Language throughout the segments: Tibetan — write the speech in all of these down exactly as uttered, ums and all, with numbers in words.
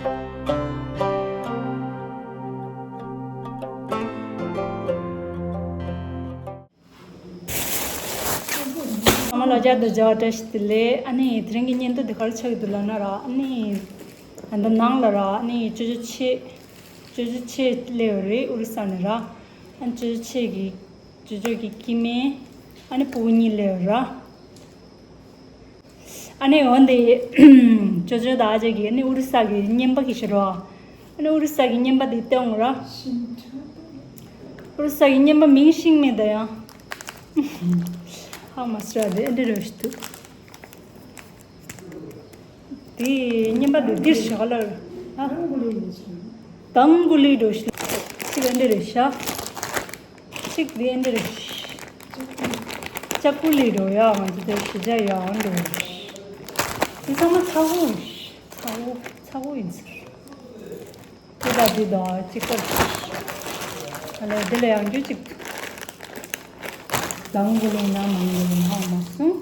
ཚང་མ་ལ་བརྒྱ་དང་བརྒྱ་བཀྲ་ཤིས་བདེ་ལེགས། ཨ་ནི་དེ་རིང་གི་བརྙན་ཐུང་འདི་ག་རེ་ཆགས་ཀྱི་འདུག་ལབ་ན་ར། ཨ་ནི་ཨ་ད་ནང་ལ་ར། ཨ་ནི་ཅོ་ཅོ་ཆེ། ཅོ་ཅོ་ཆེ་སླེབས་ཡོད་རེད། ཨོ་རི་ས་ནས་ར། ཨ་ནི་ཅོ་ཅོ་ཆེ་གི་ཅོ་ཅོ་གི་སྐྱེ་དམན། ཨ་ནི་སྤུ་གུ་གཉིས་སླེབས་ཡོད་ར། ཨ་ནི་འོན་ཏེ་ཅོ་ཅོ་དང་ཨ་ཅག་གིས་ཨ་ནི་ཨོ་རི་ས་གི་རྔན་པ་གི་ཤི་རོ། ཨ་ནི་ཨོ་རི་ས་གི་རྔན་པ་དེ་སྟོན་ར། ཨོ་རི་ས་གི་རྔན་པ་མིང་ཤེས་མེད་ད་ཡང་། ཧ་མ་སྲ་དེ་ཨ་འདྲ་རེད་ཤི་འདུག་དེ་རྔན་པ་དེ་འདིར་ཤི་ག་ལ། ཨ། དང་གུ་ལི་འགྲོ་ཤི། ཅིག་ཨ་འདྲ་རེད་ཤ། གཅིག་དེ་འདིར། ལྕགས་པོ་ལི་རོ་ཡ། ང་ཚོ་དེ་ཞི་བྱ་ཡ་འདི་རེད། དེ་ཚང་མ་ཚ་བོ་རེད། ཚ་བོ་ཚ་བོ་ཡིན་ཟེར། དེ་དང་དེ་དང་གཅིག་པ་རེད། ཨ་ལས་དེ་ལ་ཡང་རྒྱུ་གཅིག་དང་གུ་ལི་ན་མང་གུ་ལི་ཧ་མ་སོང་།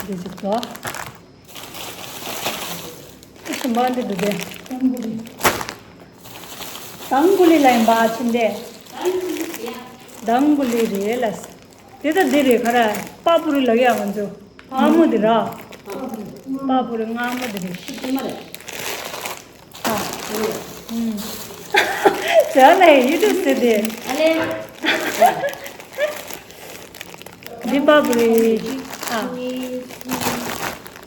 འདི་ཅིག་དོ། ཨེ་ཤི་མ་འདི་འདུག་དེ། དང་གུ་ལི། དང་གུ་ལི་ལ་ཡིན་པ་ཕྱིན་ཏེ། དང་གུ་ལི་རེད་ལ། དེ་ད་འདི་རེད་ག་ར། པ་པུ་རི་ལ་ཡ་ང་ཚོ། སྔ་མོ་འདི་ར། པ་པུ་རི་སྔ་མོ་འདི་རེད། ཤི་མ་རེད། ཨ། ཨུམ། ཇ་ལ་ཡི་དུ་སི་དེ། ཨ་ལེ། འདི་པ་པུ་རི། ཨ།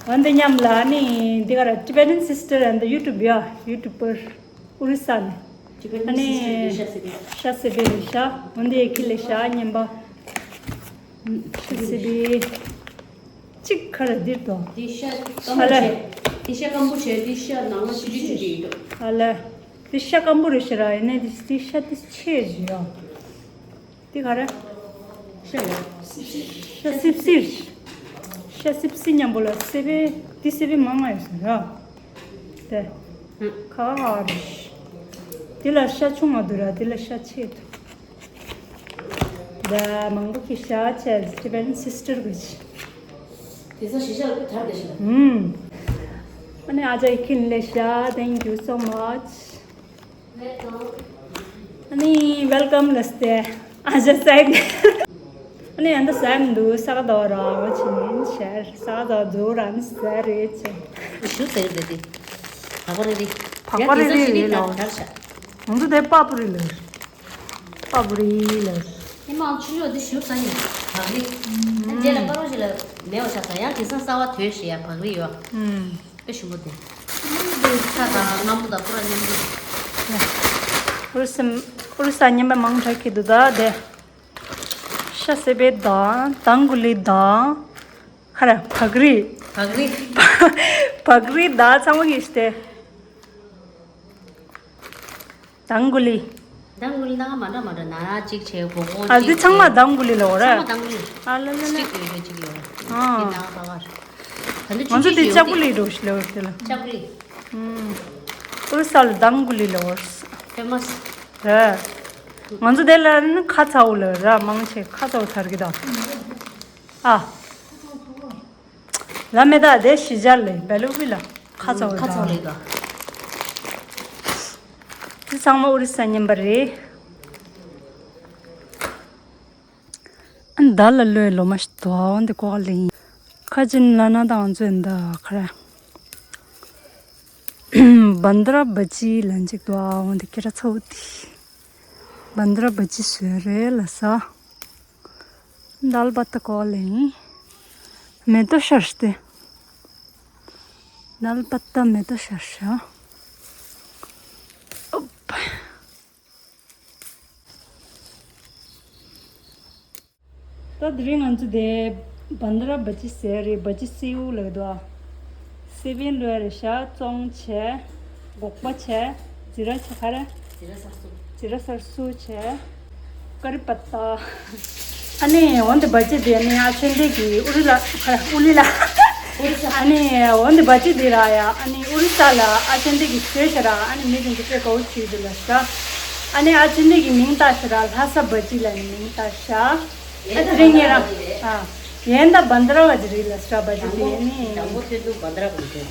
འོན་ཏེ་མཉམ་ལ་ནི་འདི་ག་ར། Tibetan sister and YouTuber, YouTuber. ཨོ་རི་ས་ནས། ཨ་ནི་ཤ་སེ་བེ་རི་ཤ། འོན་ཏེ་ཁི་ལེ་ཤ་ཉན་པ། ཤ་སེ་བེ། གཅིག་ཁ་ར་འདིར་དོ། འདི་ཤ་སྐམ་པོ་ཨ་ལེ། བྱས། འདི་ཤ་སྐམ་པོ་བྱས། འདི་ཤ་ནང་ལ་ཆུ་ཆུ་ཆུ་ཆུ་ཡོད། ཨ་ལེ། འདི་ཤ་སྐམ་པོ་རེད་ཤ་ར། ཡིན་ནའི་འདི་འདི་ཤ་འདི་ཆེ་ཞིག་ཡོད། འདི་ག་རེ། ཤ་ཡོད། ཤ་སིབ་སིབ། ཤ་སིབ་སིབ་མཉམ་པོ་ལ་སེ་བེ། འདི་སེ་བེ་མང་ང་ཡོད་ཟེར་ར། དེ། ཁ་ཁ་རེད། འདི་ལ་ཤ་ཆུང་ང་འདུག་ར། འདི་ལ་ཤ་ཆེ་འདུག་དེ་མང་པོ་གི་ཤ་ཆེ། Tibetan sister གི་ཆེ། དེ་ཚོ་ཞིག་ཤ་དར་དེ་ཤ། ཨུམ། ཨ་ནི་ཨ་ཅག་ཁིན་ལེ་ཤ། Thank you so much. Welcome. ཨ་ནི་welcome ལ་སྟེ། ཨ་ཅག་སའི། ཨ་ནི་ཨ་ད་སའི་མི་འདུག་ས་ག་ཟླ་བ་ར་བ་ཆི་ནིན་ཤར། ས་ག་ཟླ་བ་ར་ནི་ས་རེད་ཆེ། ཞུ་ཟེར་རེད་དེ། བག་པ་རེ་རེ། བག་པ་རེ་རེ་ཡིན་ནོ། ང་ཚོ་དེ་པ་པུ་རི་ལ། པ་པུ་རི་ལ། ཉི་མ་ཆུ་ལོག་འདི་ཞུ་ས་ནི་བག་རི། ཨ་རྗེས་ལ་པ་རོ་ཞིག་ལ་མེད་པ་ཆགས་ས། ཡང་དེང་སང་གསར་པ་དོད་ཞེས་ཡ་བག་རི་ཡོད། ཨུམ། དཔེ་ཞིམ་པོ་དེ། ཤ་དང་སྔ་མོ་དང་པུ་ར་མཉམ་དུ། ཨོ་རི་ས་ཨོ་རི་ས་རྔན་པ་མང་དྲགས་ཀྱི་འདུག་ད་དེ། ཤ་སེ་བེ་དང་དང་གུ་ལི་དང་། ཁ་ར་བག་རི། བག་རི། བག་རི་དང་ཚང་མ་གིས་ཏེ། དང་གུ་ལི། དང་གུ་ལི་ནང་མ་འདྲ་མ་འདྲ། ན་གཅིག་བྱས། སྒོར་སྒོར་ཨ་གཅིག་འདི་ཚང་མ་བྱས། དང་གུ་ལི་ལ་འོ་ར། ཚང་མ་དང་གུ་ལི། ཨ་ལ་ལ་ལ། གཅིག་ཡོད་ཡོད་གཅིག་ཡོད། ཨ། དེ་ནང་ལ་ཕ་གར། ད་ང་ཚོ་དེ་ལྕགས་པོ་ལི་འགྲོ་ཞིག་ལ་འོ་དེ་ལ། ལྕགས་པོ་ལི། ཨུམ། ཨོ་རི་ས་ལ་དང་གུ་ལི་ལ་འོ་ར། ཕེ་མ་སི། རེད། ང་ཚོ་དེ་ལ་ནི་ཁ་ཚ་བོ་ལ་ར། མང་ཆེ་ཁ་ཚ་བོ་དར་གི་ད། ཨ། ལ་མེ་ད་དེ་ཤི་ཇར་ལེ་བེ་ལུ་བི་ལ་ཁ་ཚ་བོ་ཁ་ཚ་ལེ་ད། དེ་ཚང་མ་ཨོ་རི་ས་རྔན་པ་རེད། ཨ་ནི་ད་ལ་ལོའི་ལོ་མ་ཞིག་དོ་འདི་ཀོ་ལེ་ཡིན། ཁ་ཅིན་ལ་ན་དང་ཚོ་འདི་ཁ་ར། བན་དྲ་བ་ཅི་ལན་ཅིག་དོ་འདི་ཁྱེད་ར་ཚོ་དེ། བན་དྲ་བ་ཅི་ཟེར་རེད་ལ་ས། ད་ལ་བ་ཏ་ཀོ་ལེ་ཡིན། མེ་ཏོག་ཤར་ཏེ། ད་ལ་བ་ཏ་མེ་ཏོག་ཤར་ཤ། ཨོབ། ད་དེ་རིང་ང་ཚོ་དེ་བན་དྲ་བ་ཅི་ཟེར་རེད། བ་ཅི་སེའུ་ལབ་འདུག་ཨ། སེ་བན་ལོས་རེད་ཤག་བཙོང་བྱས། སྒོག་པ་བྱས། ཛི་ར་བྱས་ག་རེ། ཛི་ར་སར་སུ། ཛི་ར་སར་སུ་བྱས། ཀ་རི་པ་ཏ། ཨ་ནི་འོན་ཏེ་བ་ཅི་དེ་ནི་ཨ་ཆེན་དེ་གི་ཨུ་རི་ལ་ཨུ་ལི་ལ། ཨ་ནི་འོན་ཏེ་བ་ཅི་དེ་ར་ཡ། ཨ་ནི་ཨུ་རི་ས་ལ་ཨ་ཆེན་དེ་གི་བྱོས་ཤ་ར། ཨ་ནི་མི་དེ་ཚོ་དཔེ་དགའ་བོ་བྱོས་དེ་ལ་ཤ། ཨ་ནི་ཨ་ཆེན་དེ་གི་མིང་བཏགས་ཤ་ར། ལྷ་ས་བ་ཅི་ལ་ནི་མིང་བཏགས་ཤ། ཨ་དེ་རིང་ངེད་རང་ཨ་ཡན་ད་བན་དྲ་བ་ཅི་རེད་ལ་ཤ། བ་ཅི་དེ་ནི། དང་པོ་ཐོན་དུས་བན་དྲ་བ་ཅི་རེད།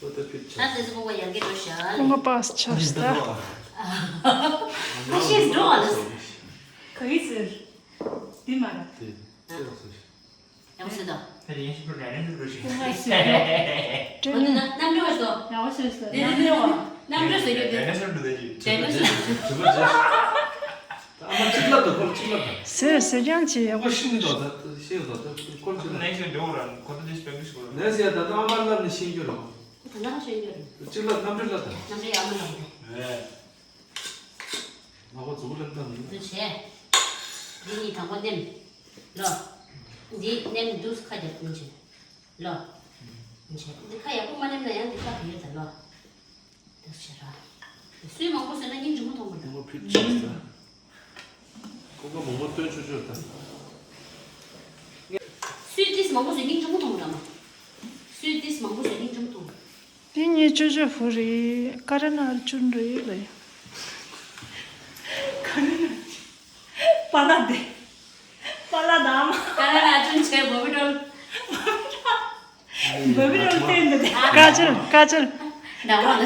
ད་དེ་ཚོ་ཀུན་དགའ་ཡར་རྒྱས་འགྲོ་ཤག་ཀུན་དགའ་པཱས་ཆགས་ཤག་ད་ཁ་ཤས་འགྲོ་བ་ལ། ག་གི་ཟེར། འདི་མ་རེད། དེ་ཡག་པོ་ཟེར། ད་དེ་ཡིན་ཞིག་འགྲོ་ནས་ནས་འགྲོ་ཞིག་ཀུན་དགའ་ཟེར། འོ་ན་རྣམ་འགྲོ་ཟེར། ཡག་པོ་ཟེར་ཟེར། དེ་རྣམ་འགྲོ་ཟེར་རྒྱུ་དེ། དེ་ནས་འགྲོ་ནས་འགྲོ་ཞིག་དེ་ནས་ཟེར། ད་ཨ་མ་གཅིག་ལབ་དང་ཁོ་ལ་གཅིག་ལབ་དང་། ཟེར་ཟེར་རྐྱང་བྱེད་ཡག་པོ། ཁོ་ཤི་མི་འདུག་ད་ཤི་འདུག་ད་ཁོ་ལ་གཅིག་ལབ། ནས་ཤི་འགྲོ་ར་ཁོ་ད་དེ་ཤི་པའི་ཤི་གོ་ར། ནས་ཟེར་ད་ད་ཨ་མ་ལབ་ནས་ཤི་རྒྱུ་ར། ད་ནང་ཤི་རྒྱུ་ར། གཅིག་ལབ། རྣམ་འགྲོ་ལབ་དང་། རྣམ་འགྲོ་ཡག་མོ་ལབ་དང་། ཨེ། ང་ཁོ་ཚོ་ལབ་དང་། འདི་བྱས། འདི་གཉིས་དང་པོ་ནེམ། ལོ། འདི་ནེམ་འདུག་ཁ་རྒྱབ་ཀུན་བྱས། ལོ། བྱས། འདི་ཁ་ཡག་པོ་མ་ནེམ་ན་ཡང་འདི་ཁ་བི་ཡོད་ད་ལོ། དེ་བྱས་ར། སུས་མང་པོ་ཟོས་ན་སྙིང་རྗེ་མོ་མཐོང་གི་འདུག་ཁོ་ཕིཊ་ཆགས་ས། ཁོ་ཁོ་མང་པོ་སྟོན་ཆོག་ཆོག་ད། སུས་ཏིས་མང་པོ་ཟོས་སྙིང་རྗེ་མོ་མཐོང་གི་ར་མ། སུས་ཏིས་མང་པོ་ཟོས་སྙིང་རྗེ་མོ་མཐོང་གི། དེ་ངའི་ཅོ་ཅོ་བུ་རེད། ཀ་ར་ན་ཨར་ཅུན་རེད་ལ། ཀ་ར་ན་ཨར་ཅུན། པཱ་ལགས་དེ། པཱ་ལགས་དང་ཨ་མ། ཀ་ར་ན་ཨར་ཅུན་བྱས་བོ་བི་ཌོལ། བོ་བི་ཌོལ་བསྟན་འདུག་སྟེ། ཀ་ཅལ་ཀ་ཅལ། ནག་མོ་ལ།